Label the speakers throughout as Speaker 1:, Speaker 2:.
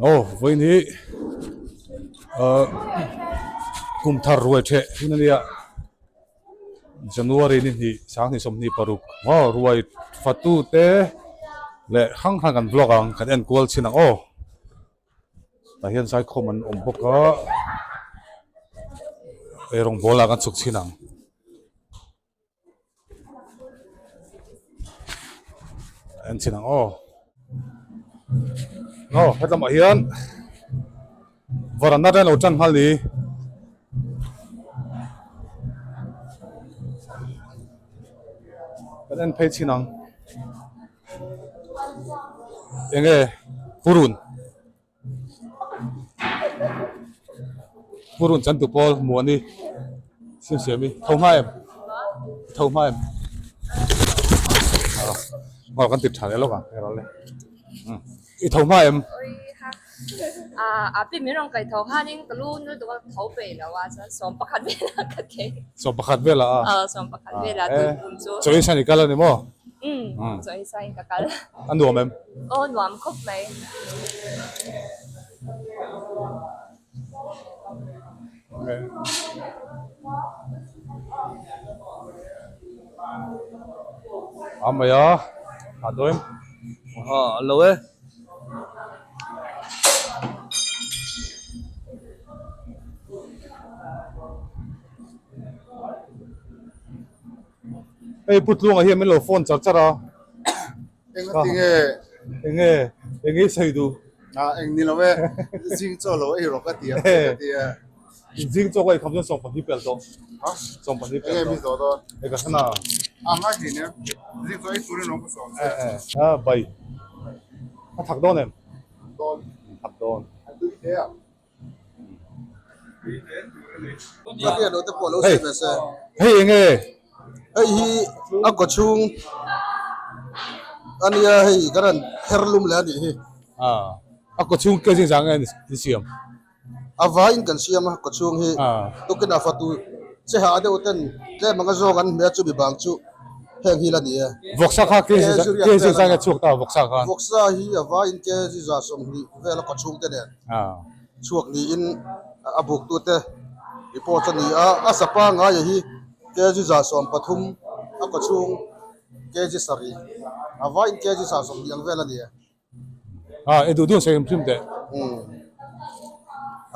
Speaker 1: Aw vawiin hi ahh kum thar ruai theh hun a nia January ni hnih sanghnih 26 maw ruai fatu te leh hrang hrang kan vlog ang kan en kual chhin ang aw tah hian zaikhawm an awm bawk a eirawng bawl ah kan chhuk chhin ang. En chhin ang aw aw hetlama hian varanda te an lo tan nghal ni kan en phei chhin ang enge purun. Purun chan tu pawl muani sim siam hi tho hma em tho hma em aw kan ti tha leh lawk ang hei le i tho hma em
Speaker 2: a pi min rawn kai tho khanin ka lu nul duh a tho peih lo a chuan 11 velah ka thei
Speaker 1: 11 velah
Speaker 2: a 11 velah tun chu
Speaker 1: chawi san i kal a ni maw
Speaker 2: umm chawi san in ka kal
Speaker 1: a nuam em
Speaker 2: Aw nuam khawp mai.
Speaker 1: A mai a, a dawi em?
Speaker 3: Ha a lo e.
Speaker 1: Hei Pu Tluanga hian min lo phone char char a.
Speaker 4: Enga tinge?
Speaker 1: Enge enge i sawi duh?
Speaker 4: Ah eng ni lo e, zing chaw lo ei rawh ka ti ang che ka ti e.
Speaker 1: Zing chaw ka ei kham chuan 12 pel tawh.
Speaker 4: Ha?
Speaker 1: 12 pel
Speaker 4: Enge
Speaker 1: tawh.
Speaker 4: mi zawh dawn?
Speaker 1: E ka hre na.
Speaker 4: Ah ngai hlei nen, zing chaw ei turin rawng ka sawm che.
Speaker 1: Eh eh, ah bai. A thak dawn em?
Speaker 4: Dawn.
Speaker 1: Thak dawn.
Speaker 4: A tui hle a.
Speaker 1: Hei hei enge?
Speaker 5: Hei hi a kaw chhung a nia hei kan rawn her lum leh a nih hi.
Speaker 1: A kaw chhung ke zing zang nge ni siam?
Speaker 5: A vaiin kan siam a kaw chhung hi tukin a fatu che hah deuh ten tlem anga zawng an hmeh a chumi bang chu heng hi la ni e.
Speaker 1: Vawksa kha ke zing zang nge chhuak ta vawksa khan?
Speaker 5: Vawksa hi a vaiin ke 120 vel a kaw chhung te nen. Chhuak niin a buktute report a ni a, a sapa ngaia hi kg 13 a kaw chhung kg 7 a vaiin kg 120 ang vel a ni e.
Speaker 1: A e duh duh sawi hrim teh.
Speaker 5: Umm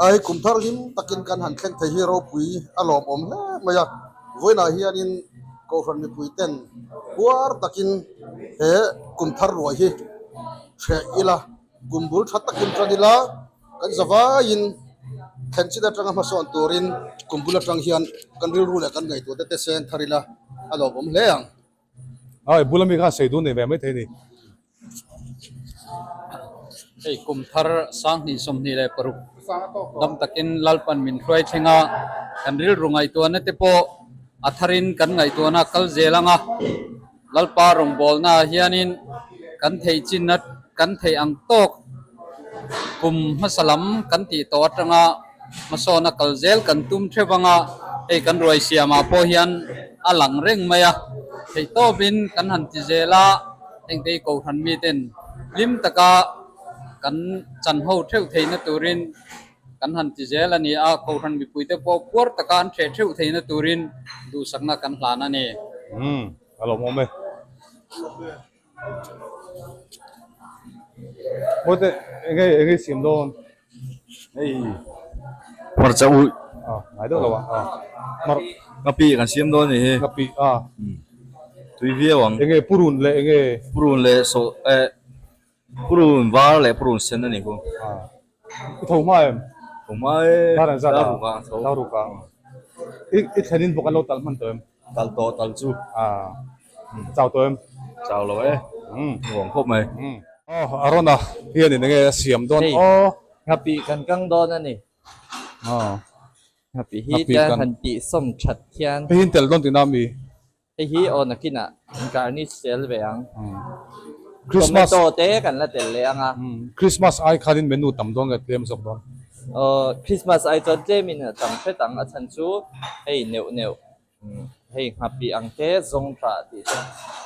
Speaker 5: a hei kum thar hlim takin kan han thleng thei hi ropui a lawmawm hle mai a, vawiinah hianin Kohhran mipui ten huar takin he kum thar ruai hi hreh ila. Kum bul tha takin tan ila kan zavaiin thlen chin atanga hmasawn turin kum bul atang hian kan rilru leh kan ngaihtuah te te sen thar ila a lawmawm hle ang.
Speaker 1: Ai bul ami khan sei dun nei ve mai thei ni.
Speaker 3: Hei kum thar 2026 dam takin Lalpan min hruai thleng a, kan rilru ngaihtuahna te pawh a tharin kan ngaihtuahna kal zel ang a. Lalpa rawngbawlna ah hianin kan theih chinna kan theih ang tawk kum hmasa lam kan tih tawh atanga hmasawna kal zel kan tum theuh anga hei kan ruai siamah pawh hian a lang reng mai a, theih tawpin kan han ti zel a, hengte hi Kohhran miten hlim taka kan chanho theuh theihna turin Kan han ti zel a ni a, Kohhran mipuite pawh puar taka an hreh theuh theihna turin duhsakna kan hlan a ni.
Speaker 1: Umm, a lawmawm e. Mawite, enge enge i siam dawn?
Speaker 6: Hei, hmarcha uih.
Speaker 1: Ah, ngai deuh lo a. Ah, hmar.
Speaker 6: Ngapi kan siam dawn a ni hi.
Speaker 1: Ngapi, ah.
Speaker 6: Tui viau ang.
Speaker 1: Enge purun leh enge?
Speaker 6: Purun leh sawh eh. Purun var leh purun sen a ni khu.
Speaker 1: I tho hma em?
Speaker 6: Tho hma e.
Speaker 1: Dar an zat a?
Speaker 6: Dar ruk ah tho.
Speaker 1: Dar ruk ah. I i thlen in bawk an lo tal hman tawh em?
Speaker 6: Tal tawh tal chu.
Speaker 1: Chau tawh em?
Speaker 6: Chau lo e. Nuam khawp mai.
Speaker 1: Aw Arona hian in enge a siam dawn aw.
Speaker 7: Nghapih kan kang dawn a ni. Nghapih hi tia han tih sawm that hian.
Speaker 1: Hei hi in tel dawn tihna ami?
Speaker 7: Hei hi aw nakinah garnish tel ve ang.
Speaker 1: Christmas
Speaker 7: Tomato te kan la tel leh ang a.
Speaker 1: Christmas ai khanin menu tam dawn nge tlem zawk dawn?
Speaker 7: Aw Christmas ai chuan tlemin a tam hret ang a chhan chu hei neuh neuh. Hei nghapih ang te zawng tah tih te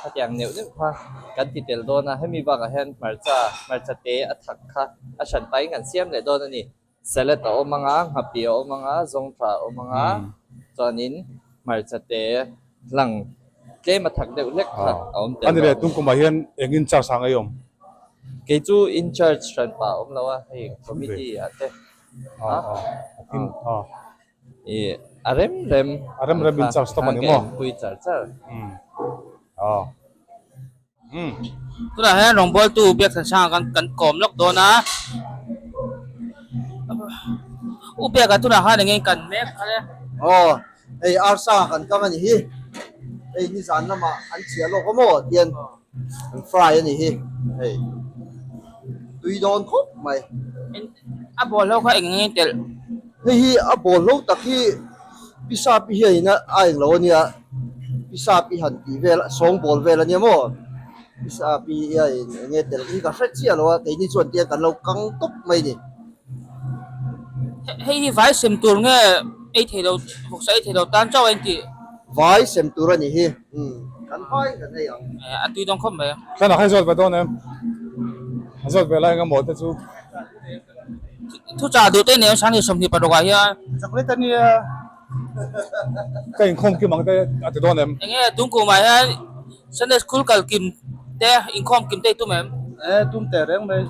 Speaker 7: khatiang neuh neuh kha kan ti tel dawn a, hemi bakah hian hmarcha hmarcha te a thak kha a hran pahin kan siam leh dawn a ni. Salad a awm ang a, nghapih a awm ang a, zawng tah a awm ang a, chuanin hmarcha te hlang tlem a thak deuh hlek kha a awm tel
Speaker 1: A ni
Speaker 7: dawn
Speaker 1: le,
Speaker 7: a ni.
Speaker 1: tum kumah hian eng in charge ang ei awm?
Speaker 7: Kei chu in charge hran pah a awm lo a, hei committee ah te
Speaker 1: a a.
Speaker 7: I a rem rem
Speaker 1: A rem rem in charge tawp a ni maw?
Speaker 7: Pui char char.
Speaker 1: Um. Ah. Um.
Speaker 8: Tunah hian rawngbawltu Biakthansanga kan kan kawm lawk dawn a. U Biaka tunah khan engin kan mek kha le.
Speaker 5: Aw, hei arsa kan kang a ni hi. Hei nizan lamah an chhiah lawk a maw tian an fry a ni hi. Hei tui dawn khawp mai.
Speaker 8: A ball ho kha eng nge telh?
Speaker 5: Hei hi a ball ho tak hi pisa pi hian a eng lo a nia, pisa pi han tih vel sawng ball vel a nia maw? Pisa pi hian eng nge telh hi ka hre chiah lo a, keini chuan tiang kan lo kang tawp mai a ni.
Speaker 8: Hei hi vai sem tur nge ei thei lo vawksa ei thei lo tan chauh a intih?
Speaker 5: Vai sem tur a ni hi, kan vai kan ei ang.
Speaker 8: A tui dawn khawp mai.
Speaker 1: Thlan ah khan zawt ve dawn em? A zawt ve lai eng emaw te chu.
Speaker 8: Thuchah duh te nen Sanghnih 26 ah hian.
Speaker 1: Chocolate a nia. Ka inkhawm kim ang te a ti dawn em?
Speaker 8: Enge tun kum ah hian Sunday school kal kim te inkhawm kim te i tum em?
Speaker 9: E tum teh reng mai.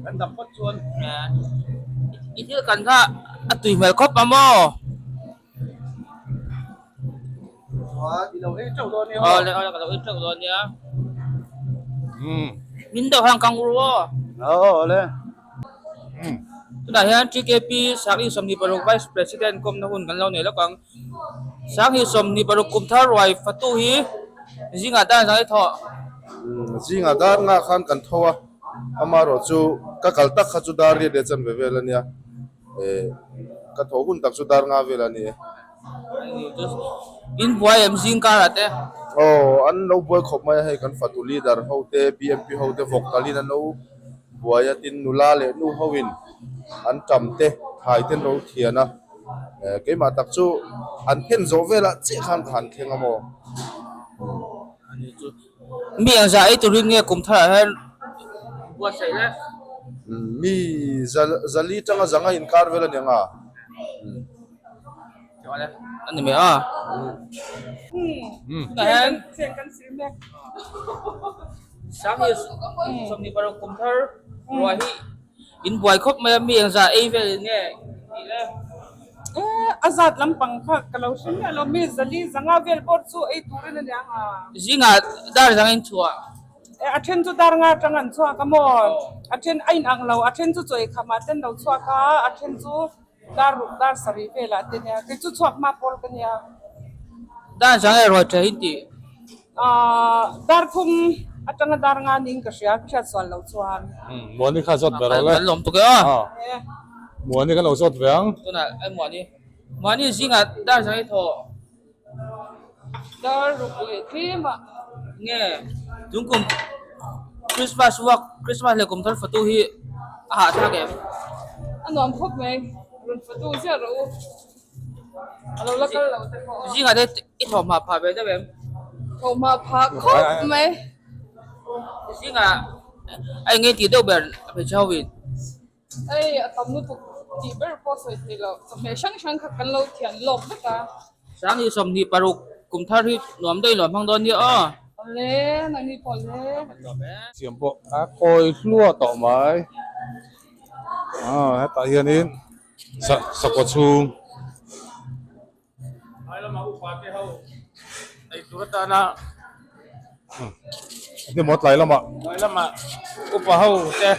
Speaker 9: Kan dam phawt chuan.
Speaker 8: I thil kan kha a tui hmel khawp a maw?
Speaker 9: I lo ei teuh dawn nia.
Speaker 8: Awle awle ka lo ei teuh dawn nia. Min deuh han kang ru aw.
Speaker 9: Awle.
Speaker 8: Tunah hian TKP Sanghnih 26 Vice President kawmna hun kan lo nei lawk ang. Sanghnih 26 kum thar ruai fatu hi zingah dan zang i thawh.
Speaker 4: Zingah dar nga khan kan tho a, amaherawh chu ka kal tak kha chu dar riat leh chanve vel a nia. Ka tho hun tak chu dar nga vel a ni e.
Speaker 8: In buai em zing karah te?
Speaker 4: Aw, an lo buai khawp mai a, hei kan fatu leader ho te, BMP ho te vawk talin an lo buai a, tin nula leh nu ho in an tam te, thai te an lo thian a, keimah tak chu an phen zawh velah chiah khan ka han thleng a maw?
Speaker 8: Mi engzah ei turin nge kum tharah hian buatsaih le?
Speaker 4: Mi zali tanga zanga inkar vel a ni ang a.
Speaker 8: A ni mai a. Tunah hian Sanghnih 26 kum thar ruah hi In buai khawp mai a, mi engzah ei vel nge tih le?
Speaker 10: Eh, a zat lampang kha ka lo hre miah lo, mi zali zanga vel bawr chu ei turin a nia nga.
Speaker 8: Zingah dar zanga in chhuah?
Speaker 10: Eh, a then chu dar nga atang an chhuak a maw? A then a inang lo, a then chu chaw eikham ah ten lo chhuak a, a then chu dar ruk dar sarih velah te nia, kei chu chhuak hma pawl ka nia.
Speaker 8: Dar zanga erawh tha in tih?
Speaker 10: Aaa dar thum atanga dar nga ning ka hria ka hriat sual loh chuan.
Speaker 1: Muani kha zawt ve rawh le.
Speaker 8: Kan lawm tuk e aw.
Speaker 1: Muani kan lo zawt ve ang.
Speaker 8: Tunah ai Muani. Muani zingah dar zang i thawh.
Speaker 10: Dar ruk leh tlem ah.
Speaker 8: Nge tun kum Christmas work Christmas leh kum thar fatu hi a hahthlak em?
Speaker 10: A nuam khawp mai. Rawn fatu ziah rawh u. A lo la kal lo te pawh.
Speaker 8: Zingah te i thawhhma phah ve deuh em?
Speaker 10: Thawhhma phah khawp mai.
Speaker 8: Zingah a eng nge tih deuh ber hmeichhe ho in?
Speaker 10: Hei a tam lutuk tih ber pawh sawi thei lo. Chawhmeh hrang hrang kha kan lo thian lawk vek a.
Speaker 8: Sanghnih 26 kum thar hi nuam daih nuam hmang dawn nia aw.
Speaker 10: Awle, nangni pawh le.
Speaker 1: Siam pawh a kawi hlua tawh mai. Aw hetah hianin. Sakawt chhung.
Speaker 9: Lai lama upa te ho ei tur atana
Speaker 1: Enge maw tlai lama?
Speaker 9: Tlai lama upa ho te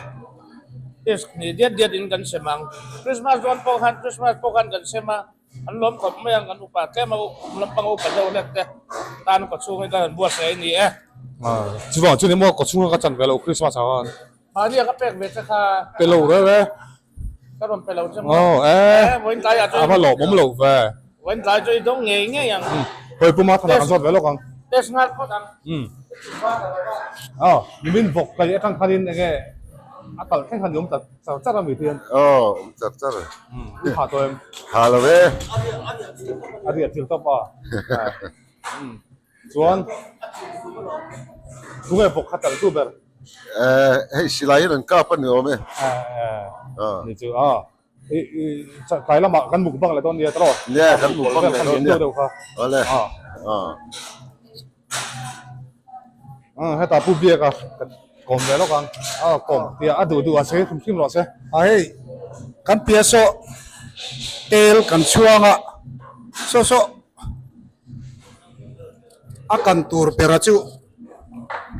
Speaker 9: disk hnih diat diat in kan sem ang. Christmas dawn pawh khan Christmas pawh khan kan sem a, an lawm khawp mai ang kan upa tlem a kum lampang upa deuh hlek te tan kaw chhung hi kan han buatsaih a ni e.
Speaker 1: Chuvang chu ni maw kaw chhunga ka chan ve lo Christmas ah khan.
Speaker 9: Mahni a ka pek ve che kha.
Speaker 1: Pe lo reuh e.
Speaker 9: Ka rawn pe lo che
Speaker 1: maw? Aw e.
Speaker 9: Vawiin tlaiah chuan.
Speaker 1: A va lawmawm lo ve.
Speaker 9: Vawiin tlai chu i dawng ngei ngei ang.
Speaker 1: Hawi puma thana kan zawt ve lawk ang.
Speaker 9: Test nghal phawt ang.
Speaker 1: Aw, nimin vawk kai atang khanin enge? A talh thleng khan i awm ta char char a mi te hian.
Speaker 4: Aw awm char char.
Speaker 1: I ha tawh em?
Speaker 4: Ha lo e.
Speaker 1: A riah thil tawp a. Chuan tunge bawk kha talh tu ber?
Speaker 4: Hei silai hian an kap a ni awm e.
Speaker 1: Ni chu a. Tlai lamah kan mukbang leh dawn nia tawh.
Speaker 4: Nia kan mukbang leh dawn nia. Awle.
Speaker 1: Hetah Pu Biaka kan kawm ve lawk ang. A kawm tia a duh duh a sawi hrim hrim rawh se.
Speaker 11: A hei kan piah saw tel kan chhuang a saw saw a kan tur bera chu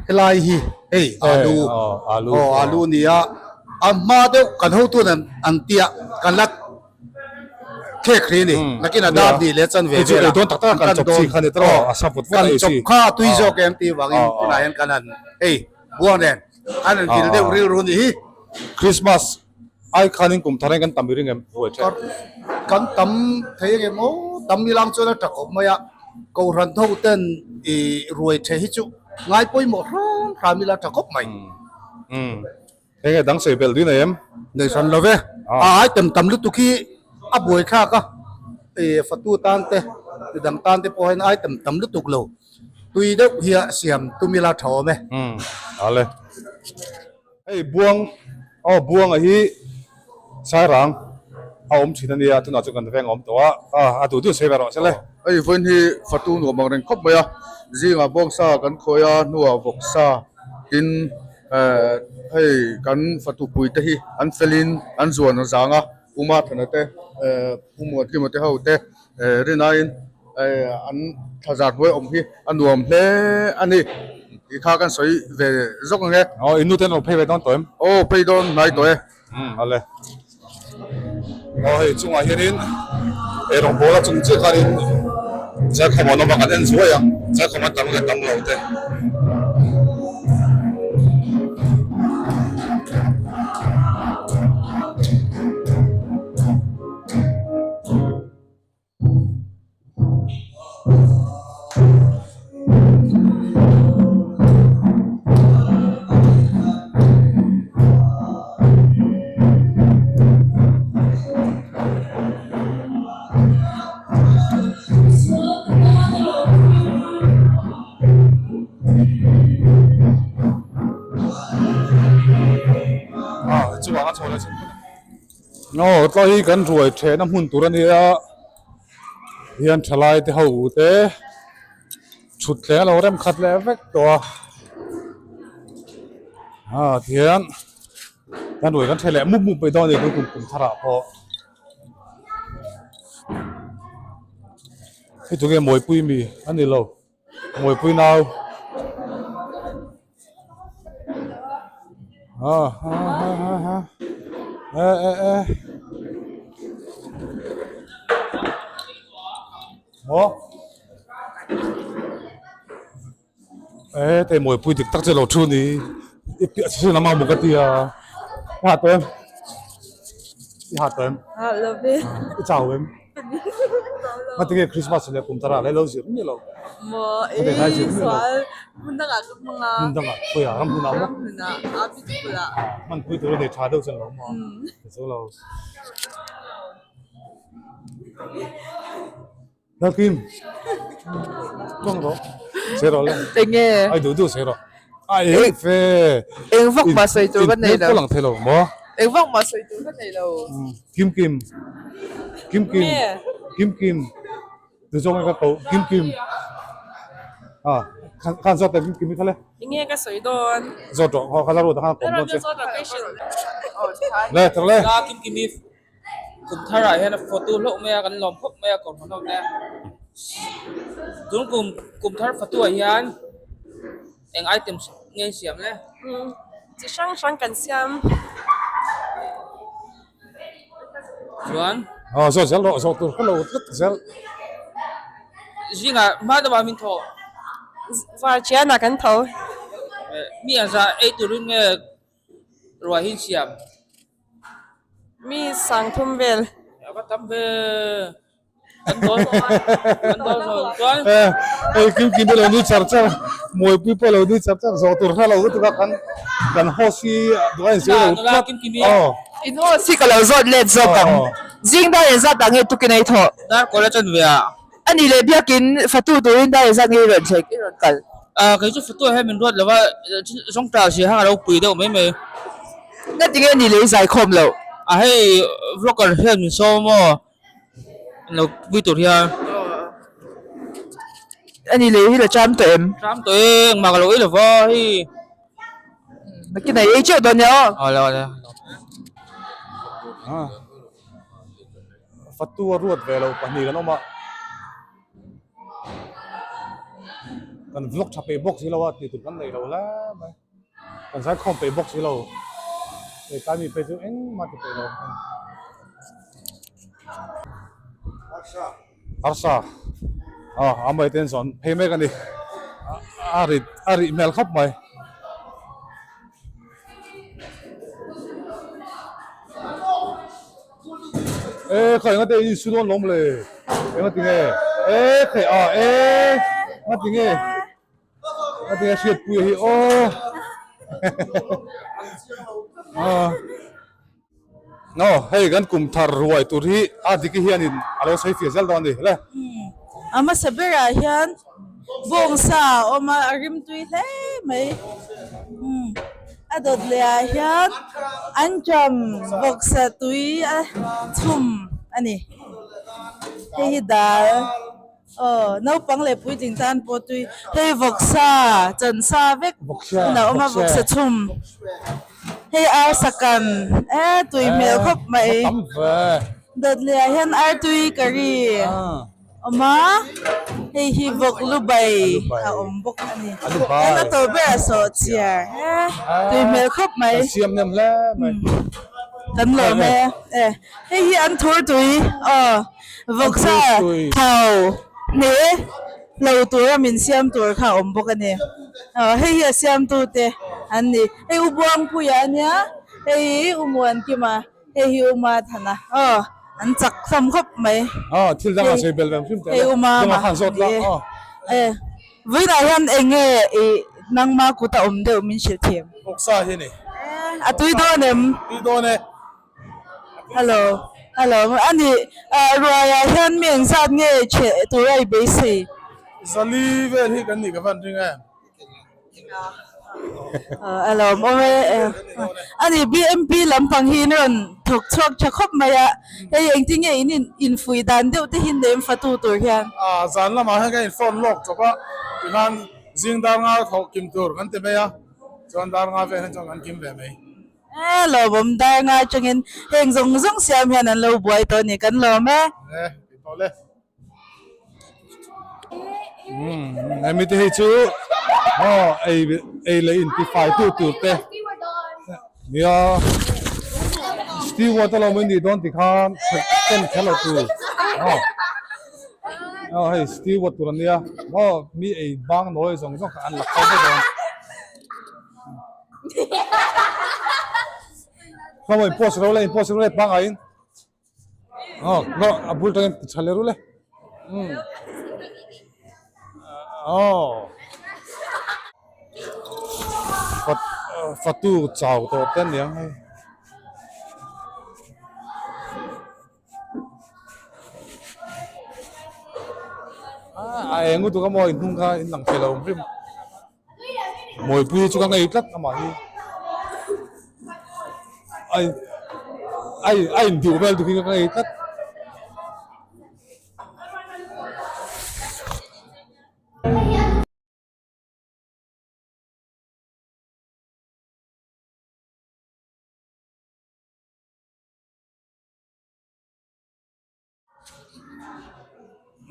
Speaker 11: helai hi hei alu aw alu a ni a a hma deuh kan hotun an tia kan la khek hrih a ni nakin a dar nih leh chan ve vel a
Speaker 1: kan chawp
Speaker 11: kan chawp kha a tui zawk em tih vangin tunah hian kan han hei buang nen an han vil deuh rilru a nih hi.
Speaker 1: Christmas ai khanin kum thar hian kan tam i ring em ruai ṭheh.
Speaker 11: Kan tam thei ang em aw tam ilang chuan a ṭha khawp mai a kohhran tho ten i ruai ṭheh hi chu ngai pawimawh hram hram ila ṭha khawp mai.
Speaker 1: Eng nge dang sawi belh ding nei em?
Speaker 11: Nei hran lo ve. A item tam lutuk hi a buai thlak a, i fatu tan te midang tan te pawh hian item tam lutuk lo tui deuh hi a siam tum ila tha awm e.
Speaker 1: Umm ale. Hei buang aw buanga hi sairang a awm thin a nia tunah chuan kan veng a awm tawh a, a duh duh sawi ve rawh se le.
Speaker 4: Hei vawiin hi fatu nuam ang reng khawp mai a, zingah bawngsa kan khawi a hnuah vawksa tin Eh hei kan fatu pui te hi an felin an zuan a zang a Uma Thana te eh Pu Muatlima te ho te eh rinaiin eh an thla zar hnuai awm hi a nuam hle a ni tih kha kan sawi ve zawk ang e.
Speaker 1: Aw in nute an lo phei ve dawn tawh em?
Speaker 4: Aw phei dawn hnai tawh e.
Speaker 1: Umm ale. Aw hei chungah hianin eirawng bawl a chung chiah khanin zaikhawm an awm a kan en zuai a zaikhawm an tam leh tam lo te. Aw tlai hi kan ruai thehna hmun tur a nia hian thalai te ho te thut thleng a lo rem khat leh vek tawh a ah tihian kan ruai kan theh leh mup mup mai dawn a ni tun kum kum thar ah pawh hei tunge mawipui mi a ni lo. Mawipui nau ha ha ha ha ha e e e maw e te mawipui dik tak chu lo thu ni i piah chhe lam a maw ka tia i ha tawh em i ha tawh em
Speaker 2: ha lo ve
Speaker 1: i chau em. Ngatinge Christmas leh kum tarah lai lo zir miah lo.
Speaker 2: Maw e sual hmun dangah ka hmang a.
Speaker 1: Hmun dangah khawiah ram hmunah maw?
Speaker 2: Ram hmunah a pichukul-ah.
Speaker 1: Hman pui tur a nei tha deuh chuan lo maw? Chu lo. Lalkim. Tawng rawh. Sei rawh le.
Speaker 2: Enge?
Speaker 1: Ai duh duh sei rawh. Ai eng fe.
Speaker 2: Eng vak mah sawi tur ka nei lo.
Speaker 1: In hmel pawh lang thei lo maw?
Speaker 2: Eng vak mah sawi tur ka nei lo.
Speaker 1: Kim Kim Kim Kim Kim Kim tu zawng ka ko Kim Kim a khan khan zawt Kim Kim kha le
Speaker 2: Enge ka sawi dawn
Speaker 1: zawt rawh kha la ru ta khan kom dawn che le tar le
Speaker 8: Kim Kim i kum thar ah hian a photo hlauh mai a kan lawm khawp mai a kawr hlauh mai a tun kum kum thar photo ah hian eng items nge an siam le
Speaker 2: chi hrang hrang kan siam
Speaker 8: chuan
Speaker 1: aw zawt zel rawh zawh tur kha lo tlat zel
Speaker 8: zingah hma deuhah min thaw
Speaker 2: var chianah kan tho
Speaker 8: mi an zah ei turin nge ruah hi an siam
Speaker 2: mi sang thum vel
Speaker 8: a va tam ve. Kan dawl kan dawl zo chuan.
Speaker 1: Hei kim kim te lo nui char char Mawipui pawh lo nui char char zawh tur hre lo lutuk a kan kan host hi duh a inzir lo tlat.
Speaker 12: In host hi ka lo zawt let zawk ang. Zing dar engzat ah nge tukin a i thawh?
Speaker 8: Dar kawla chan ve a.
Speaker 12: A nih leh biakin fatu turin dar engzat nge i rawn thleng i rawn kal?
Speaker 8: Kei chu fatu ah hian min ruat lo va, zawngtah si hang a lo pui deuh mai mai.
Speaker 12: Ngatinge a nih leh i zaikhawm loh?
Speaker 8: A hei vlogger hian min sawm aw. Lo pui tur hian.
Speaker 12: Ani lei hi la cham tawh em?
Speaker 8: Cham tawh e, engmah ka lo ei lo va hei.
Speaker 12: Nakin a ei teuh dawn nia aw.
Speaker 8: Aw lo lo.
Speaker 1: Fatu a ruat ve lo pahnih kan awm a. Kan vlog tha peih bawk si lo a tih tur kan nei lo hle mai. Kan zai khawm peih bawk si lo. Hei tlai mi phei chu engmah ti peih lo. Arsa. Ah, a mai ten zawn phei mek a ni. A rit a rih hmel khawp mai. E kha enga te in su dawn lawm le. Enga tinge? E kha a e nga tinge? A tinge hriatpui hi aw Aw hei kan kum thar ruai tur hi a diki hianin a lo sawi fiah zel dawn a ni le.
Speaker 13: A hmasa berah hian bawngsa a awm a, a rimtui hle mai. A dawt leh ah hian anṭam vawksa tui a chhum a ni. Hei hi dal. Aw, naupang leh puitling tan pawh tui hei vawksa chansa vek in a awm a, vawksa chhum hei arsa kan e tui hmel khawp mai dawt leh ah hian artui curry awm a hei hi vawk lu bai a awm bawk a ni chuan a tawp berah sawhchiar e tui hmel khawp mai kan lawm e e hei hi an thur tui aw. Vawksa thau hne lo tura min siam tur kha a awm bawk a ni. Aw hei hi a siamtu te an ni. Hei U Buangpuia a nia, hei hi U Muankima, hei hi U Mathana. Aw an chak hlawm khawp mai.
Speaker 1: Aw thil dang a sawi bel vem hrim teh le.
Speaker 13: Hei U Mama
Speaker 1: a ni e.
Speaker 13: E vawiinah hian eng nge i nangma kut a awm deuh min hrilh thiam?
Speaker 14: Vawksa hi a ni.
Speaker 13: A tui dawn em?
Speaker 14: Tui dawn e.
Speaker 13: Hello hello ani ruai ah hian mi engzat nge chhe tur a i beisei?
Speaker 14: Zali vel hi kan nih ka van ring em?
Speaker 13: Hello awm e ani BMP lampang hi in rawn thawk chhuak tha khawp mai a hei engtin nge in infuih dan deuh te hi nem fatu tur hian?
Speaker 14: Zan lamah hian ka in phone lawk chawp a tikhan zing dar nga thawh kim tur kan ti mai a chuan dar nga vel hian chuan kan kim ve mai.
Speaker 13: E lawmawm dar nga atangin heng zawng zawng siam hian an lo buai tawh a ni kan lawm e.
Speaker 14: E ti tawh le.
Speaker 1: Umm hemi te hei chu aw ei ei leh in ti fai tu tur te nia steward alawm an nih dawn ti khan ken kher loh tur aw aw hei steward tur ania aw mi ei bang nawi zawng zawng kha an la kho vek dawn. Khaw in post ro le in post ro le pangai in oh no a bul tangin ti tha le ru le um oh fat fatu chau tawh te aniang hei. A eng lutuk a maw in hnung kha in lang thei lo ang hrim. Mawipui chu ka ngei tlat amah hi a in a in a induh vel tuk hi ka ngei tlat.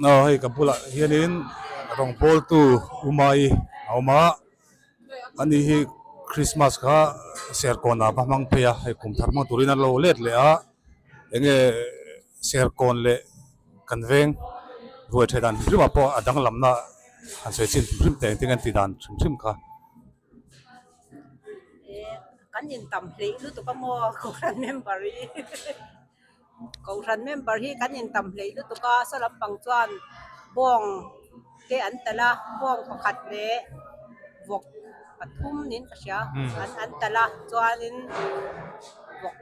Speaker 1: Aw hei ka bulah hianin rawngbawltu Umai a awm a ani hi Christmas kha Serkawn ah va hmang phei a hei kum thar hmang turin an lo let leh a enge Serkawn leh kan veng ruai theih dan hrim hrim ah pawh a danglamna han sawi chin hrim hrim teh engtin nge an tih dan hrim hrim kha.
Speaker 15: Kan intam hleih lutuk a maw Kohhran member hi. Kohhran member hi kan intam hleih lutuk a saw lampang chuan bawng te an talh a bawng pakhat leh vawk pathum niin ka hria an an talh a chuanin vawk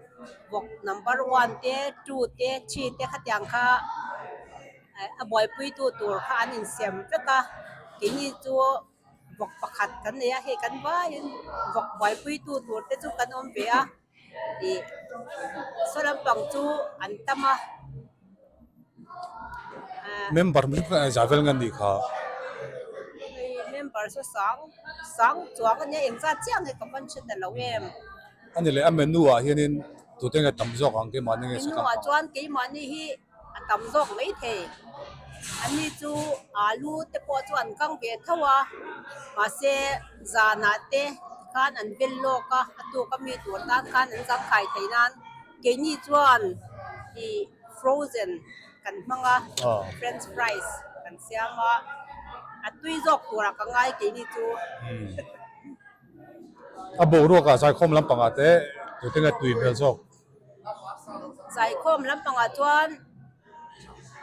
Speaker 15: vawk number one te two te three te khatiang kha a buaipui tu tur kha an insiam vek a keini chu vawk pakhat kan nei a hei kan vaiin vawk buaipui tu tur te chu kan awm ve a. Ih saw lampang chu an tam a ah
Speaker 1: Member zah vel nge nih kha?
Speaker 15: Hei member saw sang sang chuang ania engzat chiah nge ka van hre ta lo em.
Speaker 1: A ni leh a menu ah hianin tute nge tam zawk ang keimahni nge saw
Speaker 15: Menu ah chuan keimahni hi a tam zawk maithei. Anni chu alu te pawh chu an kang ve tho a, mahse zanah te khan an vel lawk a, a tuk a mi tur tan khan an zangkhai theih nan keini chuan ih frozen kan hmang a, french fries kan siam a, a tui zawk turah ka ngai keini chu.
Speaker 1: A boruakah zaikhawm lampangah te tute nge tui hmel zawk?
Speaker 15: Zaikhawm lampangah chuan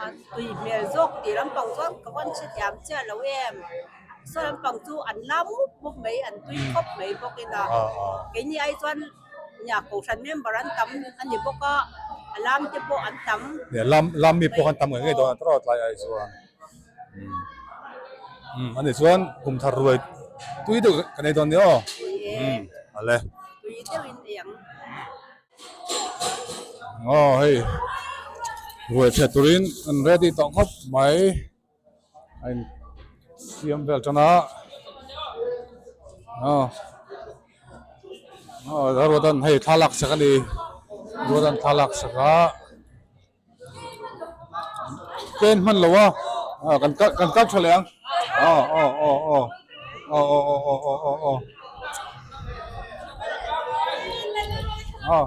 Speaker 15: a tui hmel zawk tih lampang chuan ka van hrethiam chiah lo em saw lampang chu an lam mup mup mai an tui khawp mai bawk in a keini ai chuan nia kohhran member an tam a ni bawk a a lam te pawh an tam.
Speaker 1: Lam lam mi pawh an tam ngei ngei dawn a tawrh tlai ai chuan umm ani chuan kum thar ruai tui deuh ka nei dawn nia aw umm ale.
Speaker 15: Tui deuh in ei ang.
Speaker 1: Aw hei ruai chhiat turin an ready tawh khawp mai a in siam vel tan a aw aw ruat an hei thlalak sak a ni ruat an thlalak sak a. Pen hman lo a ah kan kal kan kal tha leh ang aw aw aw aw aw aw aw aw aw aw aw aw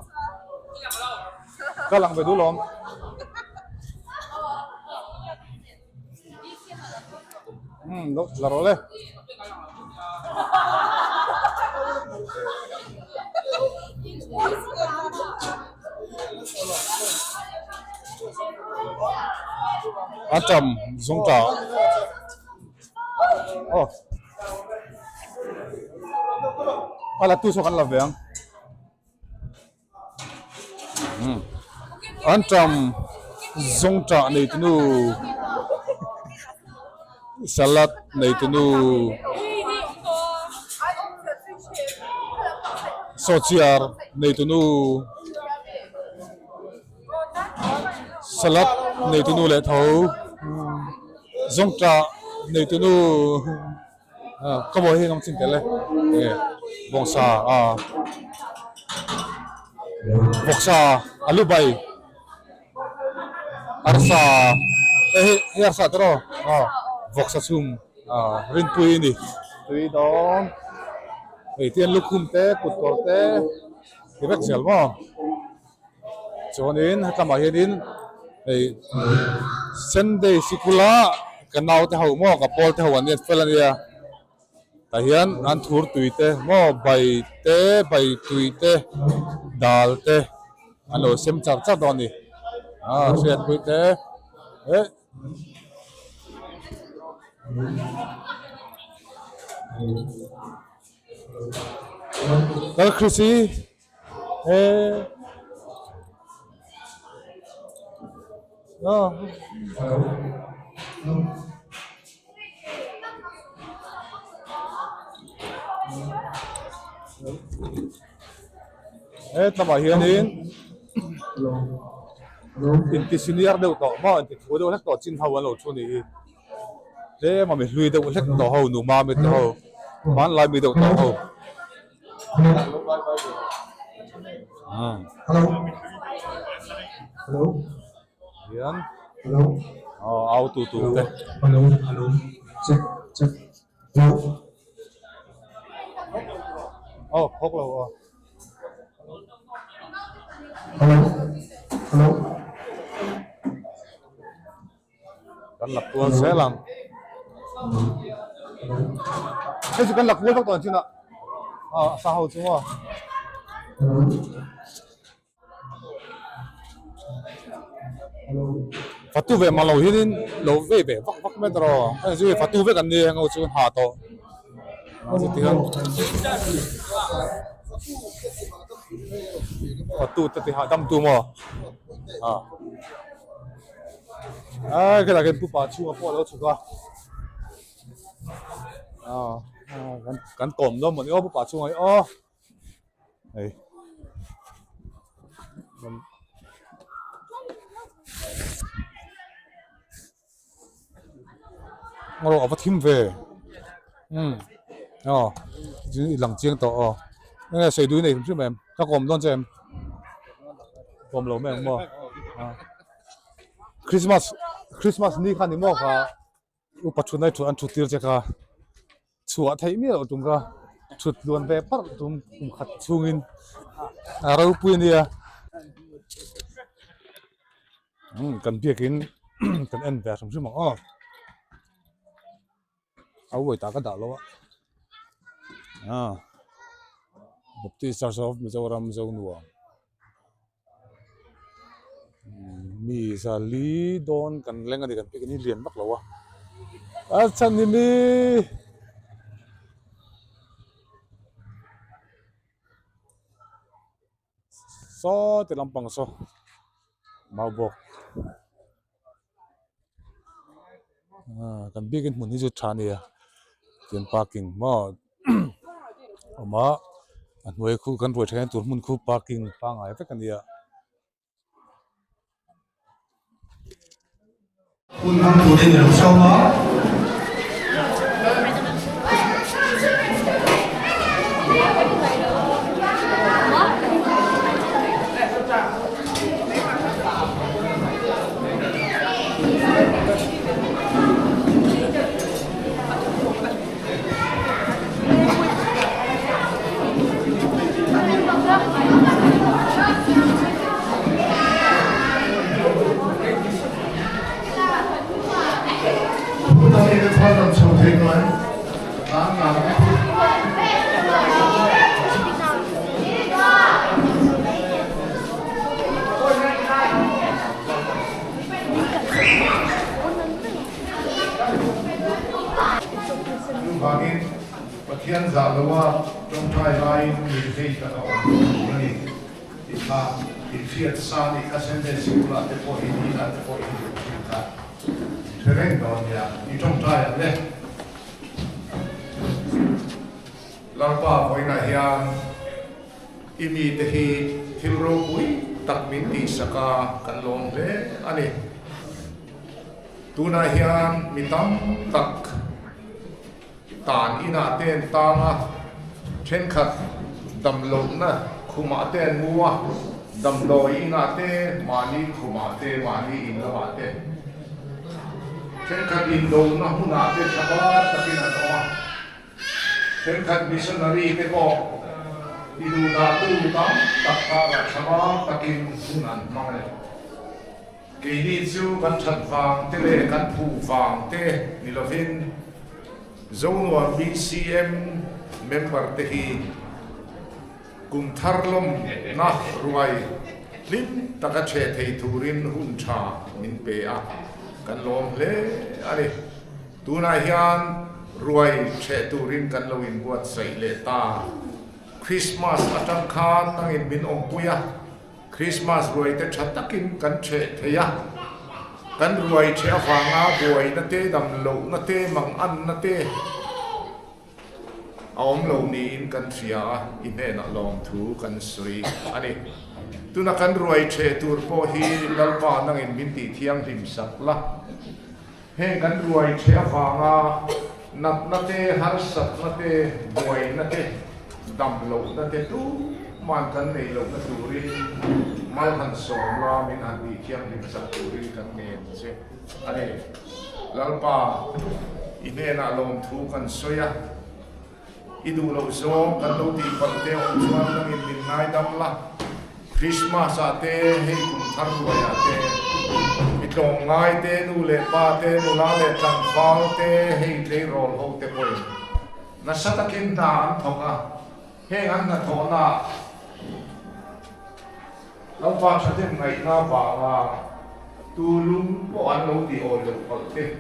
Speaker 1: kal ang ve duh lawm. Umm la rawh le. A tam zawng ta aw a la tu saw kan la ve ang. An tam zawngtah nei tunu salad nei tunu sawhchiar nei tunu salad nei tunu leh tho zawngtah nei tunu. Ka bawi hi an awm chin tel e enge bawngsa a vawksa alu bai arsa hei hei hei arsa te rawh aw vawksa chhum ah rinpui a ni tui dawn hei te hian lukhum te kut kawr te ti vek zel maw chuanin hetlamah hianin hei sunday sikula ka naute ho maw ka pawl te ho an nia fel ania tah hian an thur tui te maw bai te bai tui te dal te an lo sem char char dawn a ni ah hriatpui te eh. Lalkhrisi. He tlangah hianin inti senior deuh tawh maw inti thu deuh hlek tawh chin ho an lo thu a nih hi. Tlem a mi hlui deuh hlek tawh ho nu mami te ho hmanlai mi deuh tawh ho. Hian aw au tu tur te. Aw khawk lo aw. Kan lak kual zel ang. Hei chu kan lak kual vak tawh ang chin ah. Ah sa ho chu maw. Fatu ve mang lo hianin lo vei ve vak vak mai tawh a zui fatu vek an ni heng ho chu ha tawh chuti hian fatu te ti hahdam tu maw a a khilaiah khian pupa chhungah pawh a lo chhuk a kan kawm dawn mawni aw pupa chhungah hi aw. Hei Ngaw a va thim ve umm aw i lang chiang tawh aw enge sawi duh i nei hrim hrim em ka kawm dawn che em kawm lo mai ang maw Christmas Christmas ni kha ni maw kha. Upa thutna hi an thut tir che kha chhuah theih miah loh tum kha thut tluan ve parh tum kum khat chhungin a ropui a nia umm kan biakin kan en ve hrim hrim ang aw a uai tah ka dah lo a ah Baptist Church of Mizoram Zonuam. Mi zali dawn kan leng a ni kan picnic hi lian vak lo a a chhan ni mi saw ti lampang saw mau bawk ah kan biakin hmun hi chu tha a nia chuan parking maw awm a a hnuai khu kan ruai thleng tur hmun khu parking pangngai vek a nia.
Speaker 16: Hun hmang turin i lo sawm a. Chuvangin Pathian zah loa tawngtai laiin mirhei tak a awm tur a ni tih kha inhriat sa nih kha Sunday Sikul-ah te pawh in inah te pawh in duh thin kha hre reng dawn nia i tawngtai ang le. Lalpa vawiinah hian i mite hi thil ropui tak min tihsak a kan lawm hle a ni. Tunah hian mi tam tak tan inah te an tang a, thenkhat damlohna khumah te an mu a, damdawi inah te, mahni khumah te, mahni in lamah te, thenkhat indona hmunah te tha bar takin an awm a. Thenkhat missionary te pawh i duhdahtu tam tak karah thlabang takin hun an hmang e. Keini chu kan that vang te leh kan phuh vang te ni lovin Zonuam BCM member te hi kum thar lawmna ruai hlim taka chhe thei turin hun tha min pe a, kan lawm hle a ni. Tunah hian ruai chhe turin kan lo inbuatsaih leh ta. Krismas atang khan nangin min awmpui a, Krismas ruai te tha takin kan chhe thei a. Kan ruai chhe avanga buaina te, damlohna te, manganna te, A awm lo niin kan hria a, i hnenah lawmthu kan sawi a ni. Tuna kan ruai ṭheh tur pawh hi Lalpa nangin min tih thianghlim sak la. Heng kan ruai ṭheh avanga natna te, harsatna te, buaina te, dam lohna te tuman kan neih lohna turin mal han sawm la, min han tih thianghlim sak turin kan ngen che a ni. Lalpa, i hnenah lawmthu kan sawi a, i duh loh zawng kan lo tih palh te awm chuan nangin min ngaidam la. Christmas-ah te, hei kum thar ruaiah te, mi tlawmngai te, nu leh pa te, nula leh tlangval te, hei tleirawl ho te pawhin nasa takin hna an thawk a, heng an hnathawhnaah Lalpa thahnem ngaihna vanga. Tu lung pawh an lo tih awi loh palh te,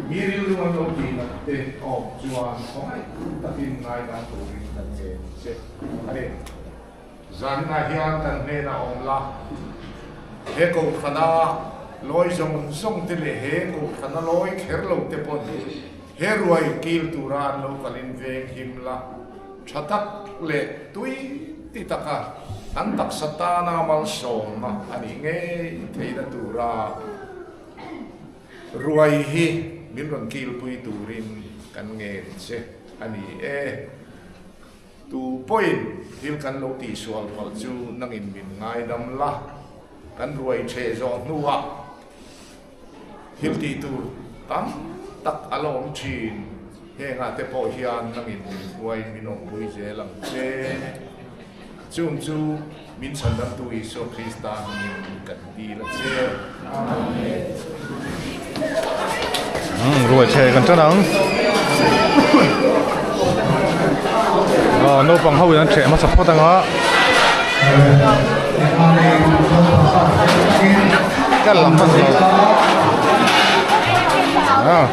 Speaker 16: mi rilru an lo tih nat te a awm chuan khawngaih takin ngaidam turin kan ngen che a ni. Zaninah hian kan hnenah awm la, he kohhrana lawi zawng zawng te leh he kohhrana lawi kher lo te pawn he ruai kil tura an lo kalin veng him la, tha tak leh tui ti taka an taksa tana malsawmna a nih ngei theihna tura ruai hi min rawn kilpui turin kan ngen che a ni e. Tu pawhin thil kan lo tihsual palh chu nangin min ngaidam la, kan ruai ṭheh zawh hnuah thil tih tur tam tak a la awm ṭhin. Hengah te pawh hian nangin min hruaiin min awmpui zel ang che. Chung chu min chhandamtu Isua Krista hmingin kan dil a che. Amen.
Speaker 1: Ruai chhe kan tan ang. Ah, naupang ho in an ṭheh hmasa phawt ang a. Ka lam hmasa lo. Ah.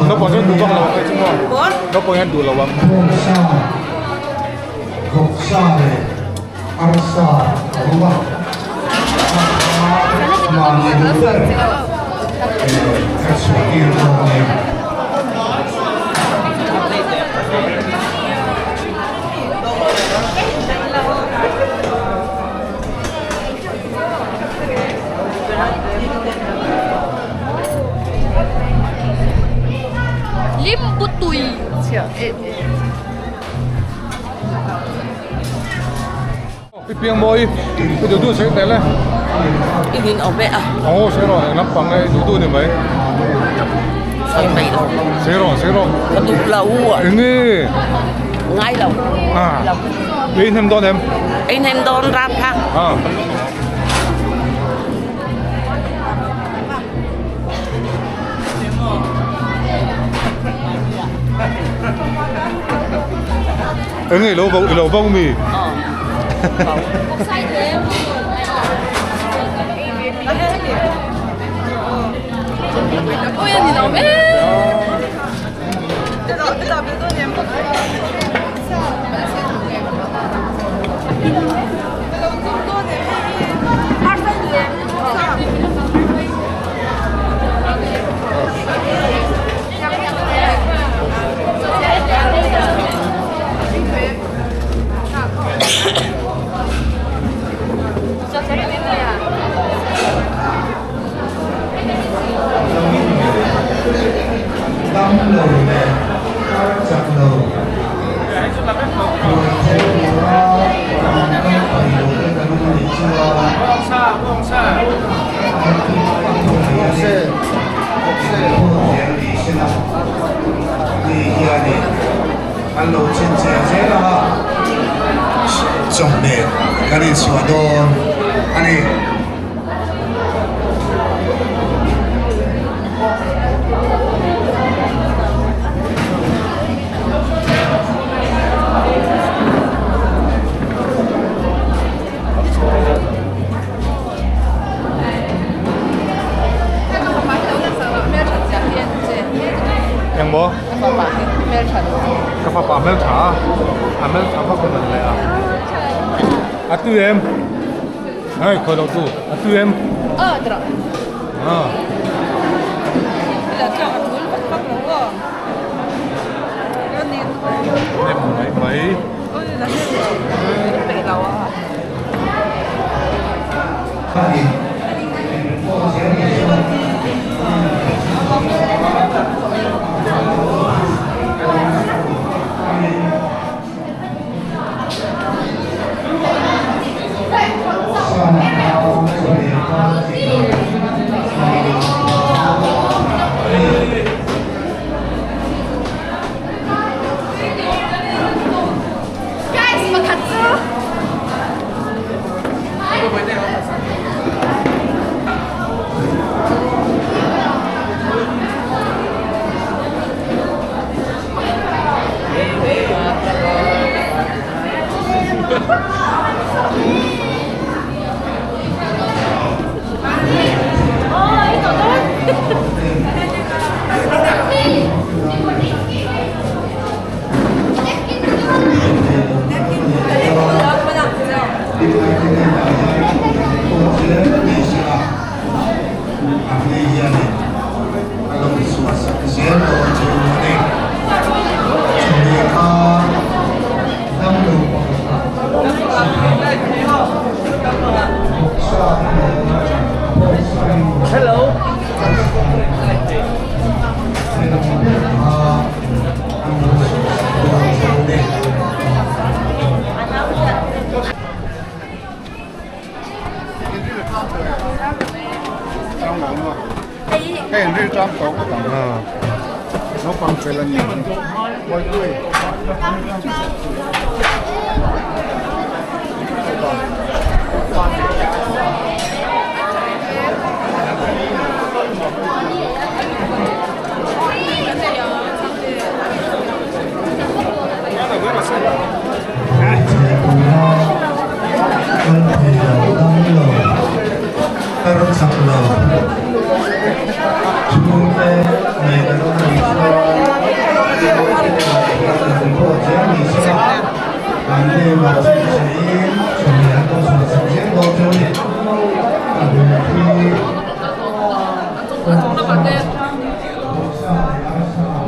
Speaker 1: Naupang chuan duh vak lo ang chu maw? Naupang hian duh lo ang.
Speaker 17: Vawksa leh arsa a awm a, mahni duh ber ka chhuah tir dawn a nia.
Speaker 2: Limbu tui chhiah em em.
Speaker 1: Pi piang mawi i duh duh sawi tel e.
Speaker 18: I min awm e a.
Speaker 1: Aw sawi rawh eng lampang e i duh duh ni mai.
Speaker 18: Sawi mai lo.
Speaker 1: Sawi rawh sawi rawh.
Speaker 18: Ka duh lo.
Speaker 1: Eng nge?
Speaker 18: Ngai lo.
Speaker 1: Ah. Ei hnem dawn em?
Speaker 18: Ei hnem dawn ram kha.
Speaker 1: Ah. Eng nge ilo ilo bo mi?
Speaker 2: Ui a ni lo em.
Speaker 17: Dam lo leh kar chak lo buai thei tura an kal pai lo te kan awm a nih chuan an thawh mai a ni. Phone zel ni sela mi hianin an lo chhinchhiah zel ang a, chawhmeh kan insuah dawn a ni.
Speaker 1: Eng maw? Ka fapa hmeltha a, a hmeltha vak a man leh a. A tui em? Hei khawi lo tu, a tui em? Nem mai mai.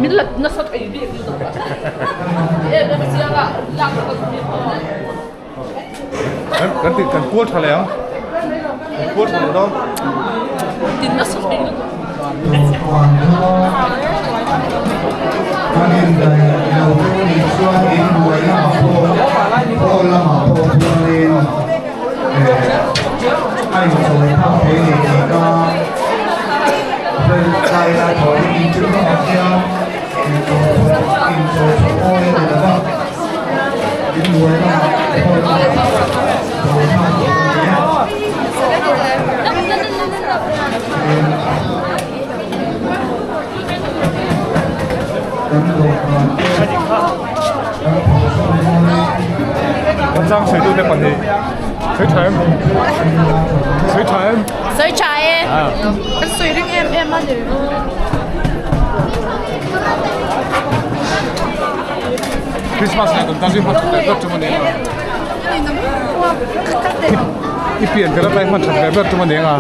Speaker 18: Min la nasa thei bik lutuk a. Em em chiang a, lak ka duh bik lo.
Speaker 1: Kan kan ti kan kual tha leh ang. Kan kual tha leh dawn.
Speaker 18: Tin nasa thei lutuk.
Speaker 1: Kan chang sawi tute pahnih sawi tha em sawi tha em
Speaker 2: sawi tha e kan sawi ring em em a ni
Speaker 1: Christmas leh kum thar hi hman that leh ber tum a ni ang a i pian ber atan hman that leh ber tum a ni ang a.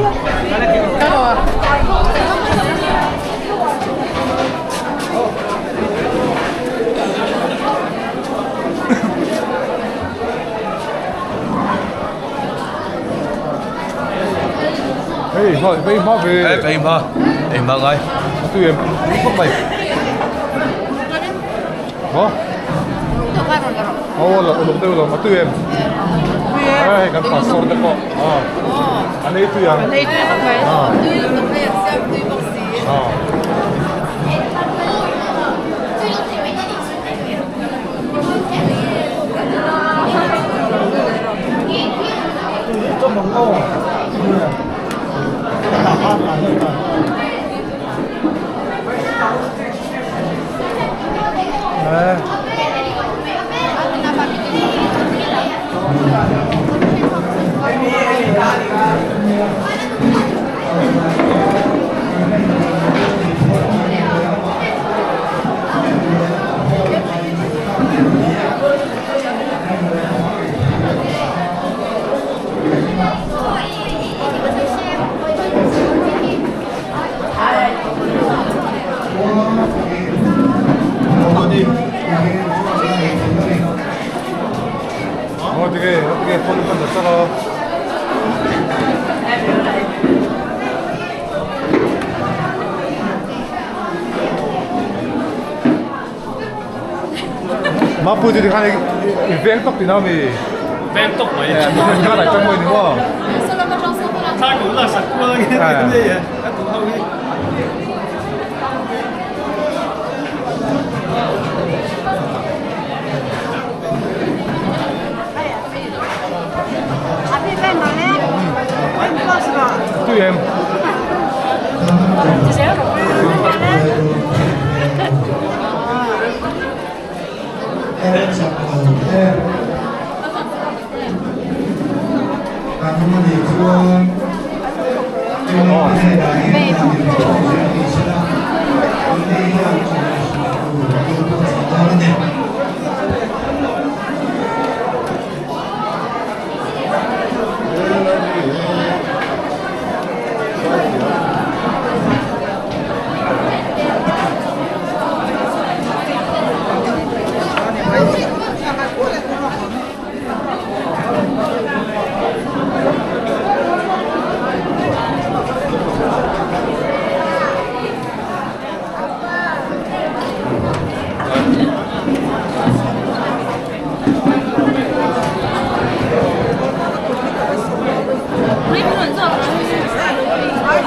Speaker 1: Hei hma hei hma ve.
Speaker 6: Hei hma hei hma ngai.
Speaker 1: A tui em khawp mai. Maw? Aw la uluk deuh lo a tui em. Hei kan pastor te pawh a nei tui ang.
Speaker 2: A nei tui khawp mai. Tui lutuk hei an siam tui bawk si.
Speaker 1: 어떻게 어떻게 폰을 던졌잖아. Mapui chu tikhan i veng tawk tihna ami?
Speaker 19: Veng tawk mai.
Speaker 1: Ka daih chang mawi ni maw?
Speaker 19: Thla ko la sak kual ang nge a tu ho hi.
Speaker 1: Tui em?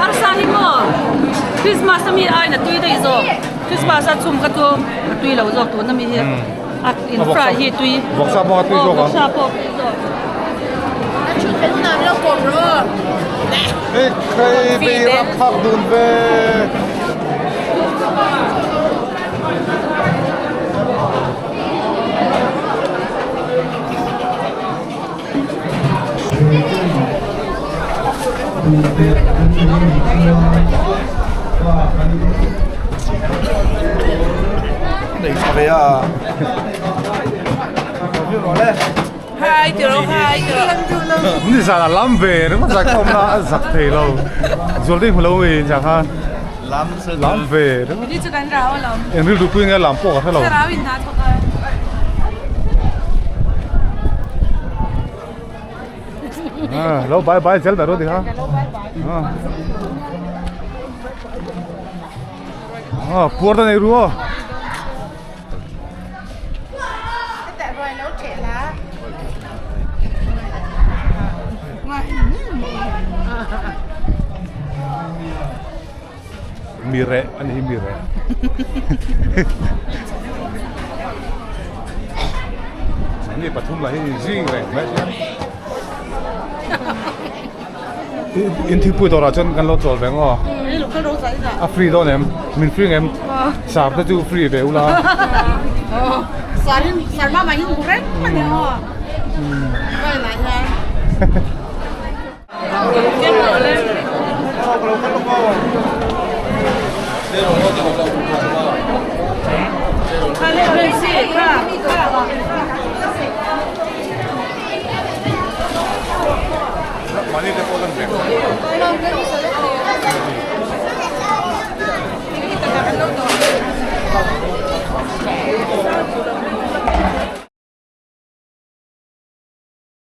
Speaker 18: Arsa hi maw Christmas ami aiin a tui daih zawk Christmas a chhum kha chu a tui lo zawk tun ami hi a in fry hi tui
Speaker 1: Vawksa pawh a tui zawk ang.
Speaker 18: Vawksa pawh a tui zawk.
Speaker 1: Ekhei beira phak dun ve. Nei tha ve a.
Speaker 18: Hai ti rawh hai ti rawh.
Speaker 1: Ni zan a lam ve ringawt zak awm na a zak thei lo. Zual deuh hmu lo mi zan khan.
Speaker 6: Lam
Speaker 1: lam ve ringawt.
Speaker 10: Ni chu kan rau alawm.
Speaker 1: Eng rilru pui nge lam pawh ka hre lo.
Speaker 10: Ka rau in hna thawk a.
Speaker 1: Ah, lo bye bye zel ber rawh ti kha. Ah. Ah, puar ta nei ru aw. Mi reh a ni hi mi reh. Ni pathum lah hi zing reng mai chuan in thingpui dawrah chuan kan lo chawl ve ang aw. A free dawn em? Min free ngem? Sar te chu free ve ula.
Speaker 18: Sarin sar mama hi hmu reng a ni aw. Vai lai hian.